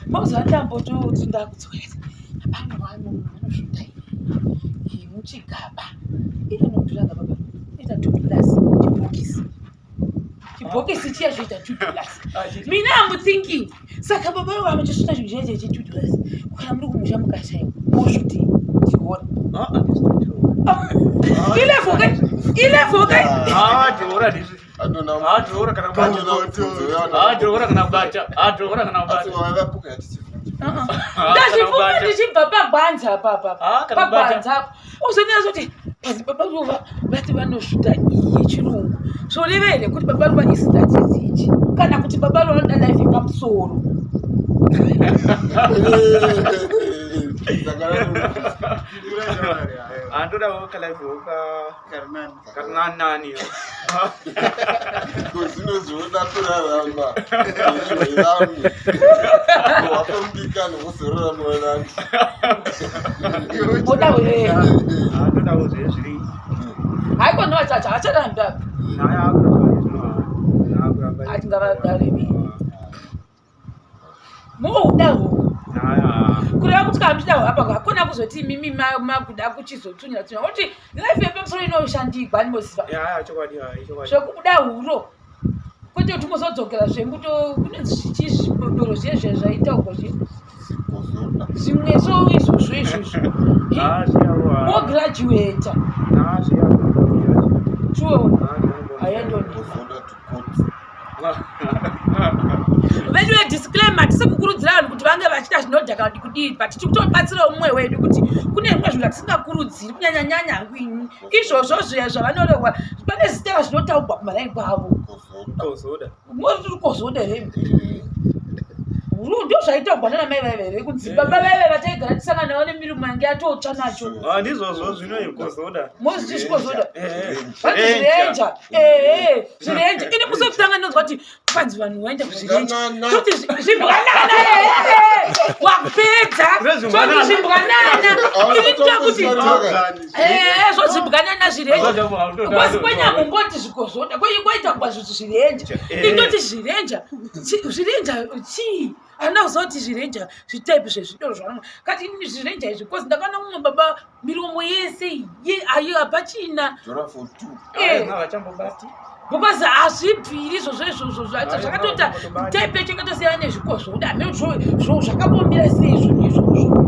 Mazuva ndambototi ndakudzoka hapana vanhu vanosvuta iyi muchigaba inonodhura ka baba ita $2 chibhokisi chibhokisi chiya choita $2. Mina am thinking saka baba vangu vamachisvuta chinhu chiya chechi $2 kana muri kumusha mukashaiwa mosvuti chiona ilevel ka ilevel ka. Ah, dhora ndizvi. Dhora kana kubata. Dhora kana kubata. Dhora kana kubata. Ndazvifunga ndichibva pagwanza apapa pagwanza apa uzonyatsa kuti pasi baba Ruva vati vanosvuta iyi yechirungu zvoreva here kuti baba Ruva isitatizi ichi kana kuti baba Ruva vanoda life yepamusoro? Andodawo kalife karinani. Zvinozvoda kurarama vamwe wafambikana kuzorarama vantu. Odawo here? Andodawo zve zviri. Haikona vachacha vacharamba. Ati ngavadarevi moudawo kureva kuti kana muchidawo apa hakuna kuzoti imimi makuda kuchizotsunyira tsunyira kuti life yepamusoro inoshandigwa ndimoziva zvekubuda huro kwete kuti muzodzokera zvembuto kunonzi zvichizvidoro zviye zviye zvaitaurwa zviye zvimwe so izvozvo izvozvo mograduata true ayendoni. Vedu vedisclaimer, hatisi kukurudzira vanhu kuti vange vachiita zvinodhaka kuti kudii, but tiri kutobatsirawo mumwe wedu kuti kune zvimwe zvinhu zvatisingakurudziri kunyanya nyanya hangu ini izvozvo zviya zvavanorohwa pane zitera zvinotaugwa kumaraini kwavo. Mori kozoda here? Ndo zvaitaugwa nana mai vaive here kunzi baba vaive vataigara tisangana navo nemirumo yange yatotsva nacho? Ndizvozvo zvino kozoda. Moziti zvikozoda vanzi zvirenja ehe zvirenje ini musi wekutanga ndinonzwa kuti kwanzi vanhu vaenda kuzvirenje toti zvimbwanana ehe wapedza toti zvimbwanana ini ndokuti ehe zvozimbwanana zvirenje kozi kwenyamumboti zvikozvoda koita kuba zvirenje indoti zvirenja zvirenja chii? Handina kuziva kuti zvirenja zvitaipi zvezvidoro zvanomwa kati ini zvirenja izvi bcause ndakaona mumwe baba miromo yese ayo hapachina because hazvibviri izvozvo izvozvo zvacho zvakatoita type yacho yakatosiyana nezvikozvoda hameno zvakambomira sei zvinhu izvozvo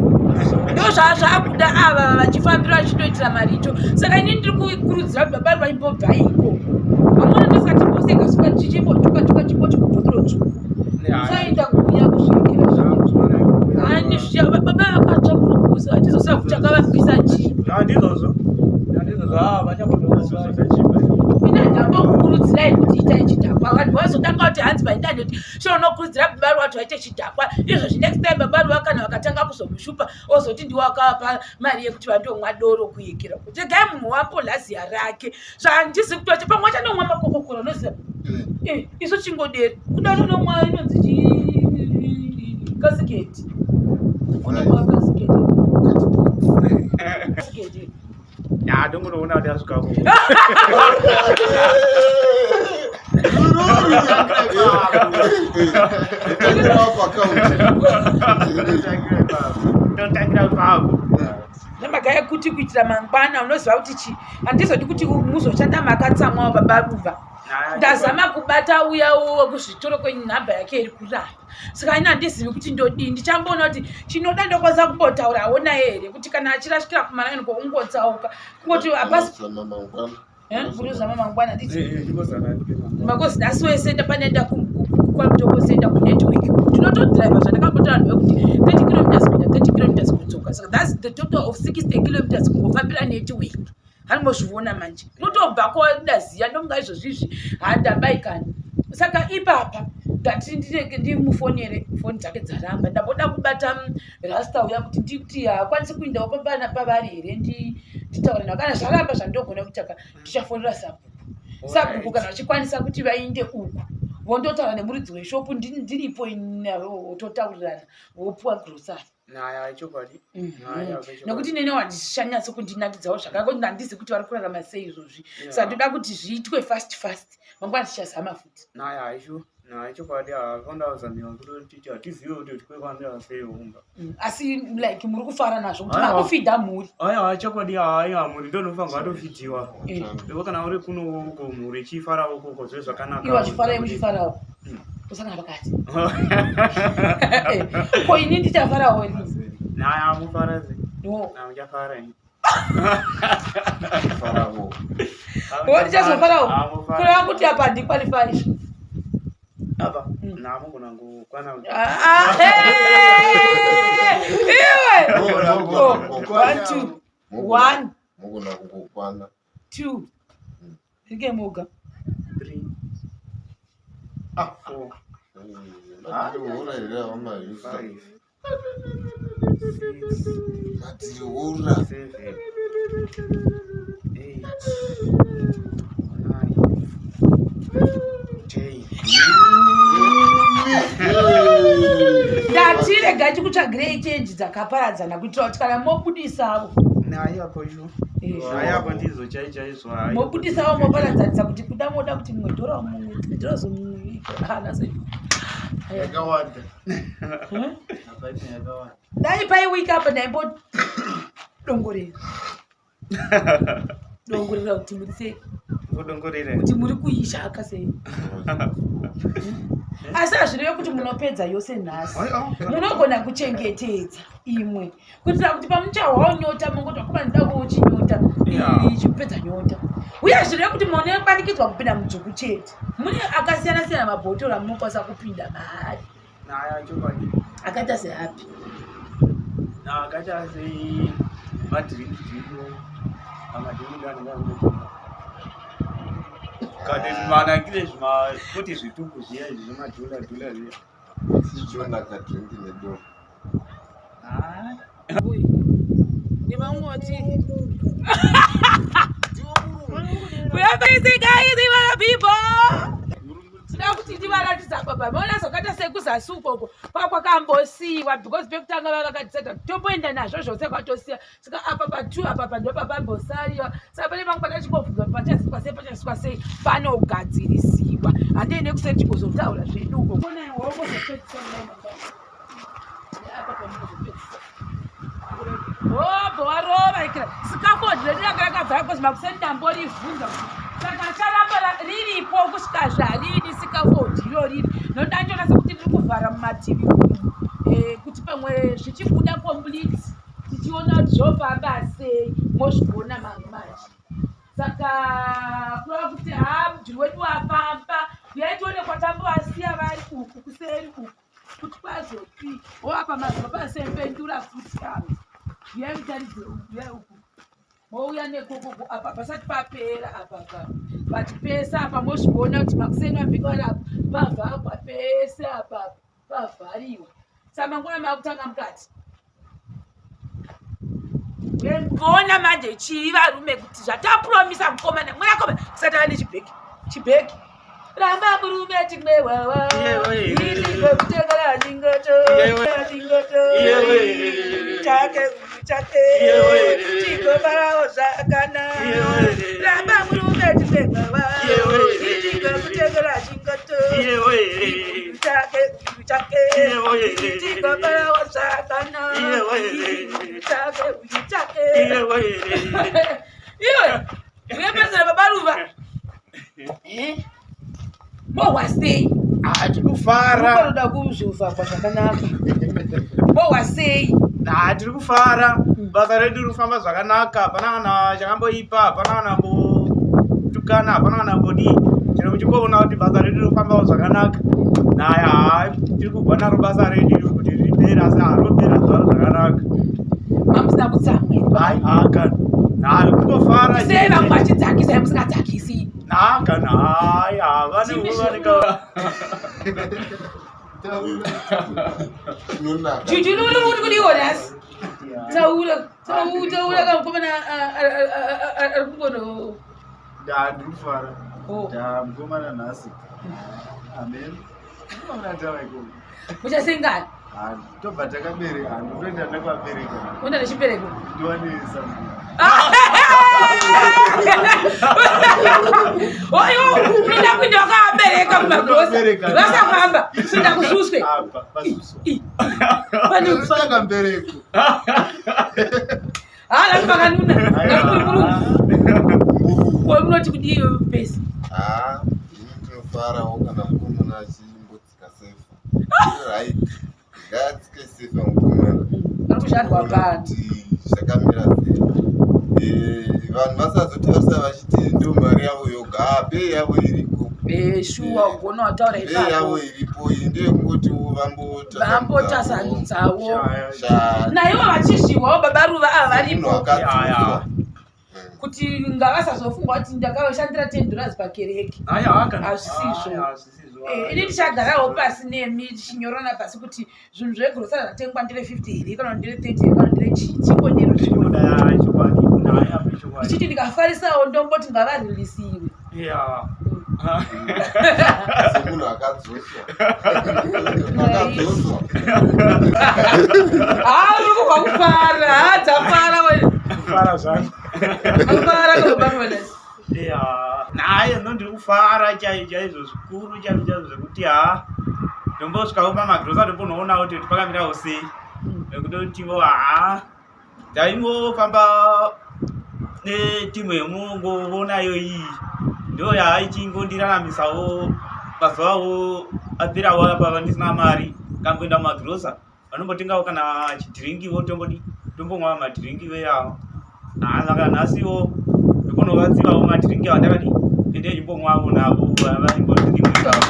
ndo zvazvakuda ava vachifambira vachitoitira maricho. Saka ini ndiri kukurudzira kuti baba vaimbobva ikoko amona ndosati mboseka chichimbotuka tuka chimboti kubhotoro tsvuku usaenda kuuya kusvikira ani baba vakatsva murukusa atizoziva kuti akavapisa chii. Ndizvozvo. Ina ndambokukurudzirai kuti itai chidhakwa vanhu vazotanga kuti hanzi paindaneti so unokurudzira baba ruva kuti vaite chidhakwa izvozvi next time baba ruva kana vakatanga kuzomushupa ozoti ndiwo akavapa mari yekuti vandomwa doro kuyekera kuti regai munhu wambolhaziya rake zvandizi kutocha pamwe achanomwa makokokora unoziva. Isu chingoderi kuda unomwa inonzi kasiketi unomwa kasiketi kasiketi. Ya, ndongonoona kuti asvikako. Totangira ipapo. Nemhaka yekuti kuitira mangwana unoziva kuti chi handizodi kuti muzoshanda makatsamwawo baba Ruva. Ndazama kubata uya wekuzvitoro kwenhamba yake iri kuramba saka ini handizivi kuti ndodii. Ndichamboona kuti chinoda ndokwanisa kumbotaurawo naye here kuti kana achirashikira kumaraini kwokungotsauka kungoti hapasi kuruzama mangwana nditi makozi nhasi wese ndapanoenda kwamutoko senda kunetwork ndinotodriva zvandakambota vanhu vekuti 30 kilometers kuenda 30 kilometers kudzoka saka thats the total of 60 kilometers kungofambira network. Hanimbozviona manje unotobva kwandaziya ndomunga izvozvizvi handabaikani. Saka ipapa ndati ndirege ndimufonere foni dzake dzaramba. Ndamboda kubata rasta uya kuti ndikuti haakwanisi kuendawo pabana pavari here nditaure navo kana zvaramba zvandogona kuita ka ndichafonera sabhuku sabhuku kana vachikwanisa kuti vainde uku vondotaura nemuridzi weshopu ndiripo navo vototaurirana vopuwa grocery. Naya chokwadi. Nekuti nene wandishanyatso kundinakidzawo zvakanaka kuti handizi kuti vari kurarama sei izvozvi saka ndoda kuti zviitwe fast fast mangwana tichazama futi. Naya aishu. Naye chokwadi havafanira kuzamiwa kutoti hatizive kuti tikwekwanira sei umba. Asi like muri kufara nazvo kuti makufidha mhuri. Aiwa chokwadi haiwa mhuri ndonofanirwa atofidhiwa. Iwe kana uri kuno uko mhuri ichifarawo ukoko zve zvakanaka. Iwe achifara iwe uchifarawo. Kusangana pakati. Ko ini ndichafarawo ini. Naye amufara ze. No. Na uchafara ini. Ndichazofarawo kureva kuti apa handikwalifai apa namo kuna kukwana iwe one two one mugona kukwana two rike moga three four Matiriora here avamaisa five six matiriora seven eight nine 10. Ndati regai tikutsvagirei chenji dzakaparadzana kuitira kuti kana mobudisavo Naye apo izvo. Naye apo ndizo chai chaizvo hayi. Mobudisavo moparadzanisa kuti kuda moda kuti mumwe dhora mumwe dhora mumwe hana sei. Yakawanda. Dai paiwika apa ndaimbodongorera. Dongorera kuti muri sei. Kudongorera. Kuti muri kuishaka sei. Asi hazvireve kuti munopedza yose nhasi. Munogona kuchengetedza imwe kuitira kuti pamuchahwawo nyota mongoti vakomana ndida kuchinyota ichipedza nyota. Uye hazvireve kuti munobanikidzwa kupinda mudzvuku chete. Mune akasiyana siyana mabhotoro amunokwanisa kupinda maari. Naya chokwadi. Akaita seapi? Akaita se madrink drink. Amadrink anenge ari Kati manakire zvima kuti zvituku zviya izvi zvemadhula dhula zviya. Chichonaka drink nedoro. Ah. Nevamwe vati We are facing guys, people. Tinoda kuti ndivaratidza baba maona zvakaita sekuzasi ukoko kwakwakambosiyiwa because pekutanga vava vakadecida kuti tomboenda nazvo zvose kwatosiya saka apa patu apa pa ndopapambosariwa saka pane pamwe patachingobvunza kuti pachasikwa sei pachasikwa sei panogadzirisiwa handei nekuseri tigozotaura zvedu uko apa pamunozopedzisa hobho warova ikira scaffold redu ranga rakabva because makuseni ndamborivhunza kuti saka charamba riripo kusvika zvarini scaffold iro riri noda ndiona sekuti riri kuvhara mumativi umu eh, kuti pamwe zvichibuda complete tichiona kuti zvofamba sei mozviona mamwe manje saka kureva kuti haa mudhuri wedu wafamba uyai tione kwatambovasiya vari uku kuseri uku kuti kwazoti woapa mazuva pasempendura futi ava uyai mutaridze uyai uku mouya nekokoko apa pasati papera apa pa but pese apa mozviona kuti makuseni ambikwana apa pavhagwa pese apa pavhariwa sa mangwana makutanga mukati Ona manje chii varume kuti zvatapromisa mukomana mwanakomana kusati ava nechibheki chibheki ramba murume timwe wawa kutengera chingoto chingoto chake chake chigofarawo zvakana ramba murume timwe wawa kutengera chingoto chake chake chigofarawo zvakana chake chake iwe uyepesera baba ruva mohwa sei tiri kufara unoda kuzovhagwa zvakanaka mohwa sei ha tiri kufara basa redu riri kufamba zvakanaka hapana kana chakamboipa hapana kana mbotukana hapana kana mbodii chero muchingoona kuti basa redu riri kufambawo zvakanaka naya ha tiri kugwa naro basa redu iri kuti ripere asi haropera zvaro zvakanaka mamusina kutsamwa hai ha kana ha kungofara sei vamwe vachidzakisa musikadzakisi ha kana hai havane vanenge Chinonaka. Juju uri kudiwo nhasi taura taura kamukomana ari kungono Ndiri kufara. Oh. Ndamukomana nhasi. Amen. Mukomana tava ikoko. Muchasengana. Ah, tobva takabereka. Ndotoenda ndakabereka. Uenda nechibereko. Ndiwane something. Oyo unoda kuenda wakaabereka mumagrosa vasafamba kuenda kususwe. Pane kufanga mbereko. Ah, lati pakanuna. Lati kuri Ko unoti kudii pesi? Ah, ini ndinofarawo kana mukomana achimbotsika sefa. Right. Ngaatsike sefa mukomana. Ari kushandwa pano. Kuti zvakamira sei. Eh, vanhu vasazotarisa vachiti ndo mari yavo yoga. Ah, pay yavo iriko. Eh, shuwa ugona wataura Pay yavo ipapo. iripo iyi ndeyekungoti Vambotasanudzawo. Sha. Naivo vachizviwawo baba Ruva ava Munhu varipo akadzodzwa. kuti ngavasazofunga kuti ndakavashandira 10 dollars pakereke. Hazvisizvo. Eh, ini tichagarawo pasi nemi tichinyorana pasi kuti zvinhu zvegrosari zvatengwa ndire 50 here kana ndire 30 here kana ndire chii chingodero ndichiti ndikafarisawo ndomboti ngavarilisiwe Semunhu akadzoswa. Akadzoswa. haa uri kubva kufara haa dzafara Kufara zvangu. afara kubabaronesi Naye no ndiri kufara chaizvo chaizvo zvikuru chaizvo chaizvo zvekuti ha ndombosvikawo pamagrosa ndombonoonawo kuti pakamirawo sei nekutotiwo ha taingofamba netimu yemungovonayo iyi ndo yaichingondiraramisawo mazuvawo aperawo apa ndisina mari kamboenda mumagrosa vanombotengawo kana chidhiringiwo tombodi tombomwa madhiringi veyawo haa saka nhasiwo ndokonovatsivawo madhiringi awo ndakadi ende ndimbomwawo navo vaimbondimwisawo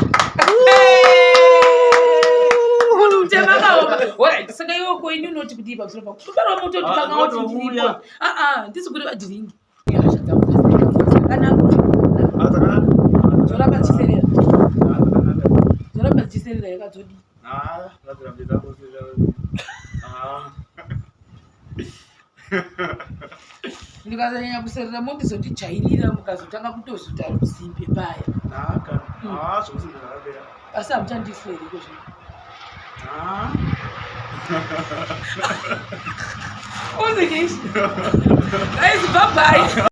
munhu mutema akaoma orit saka iwe ko ini unoti kudii pamusoro pako unofanira mutoti Ah, kanga wati ndinotouya. ndiripo aa ndisi kureva dhiringi hasha dzangu dzakanaka dzoramba dzichiserera dzoramba dzichiserera yakadzodii ndikasanyanya kuserera mondizondijairira mukazotanga kutozuta rusimbe paya asi hamuchandiseri kozvino uzikishi guys bye bye.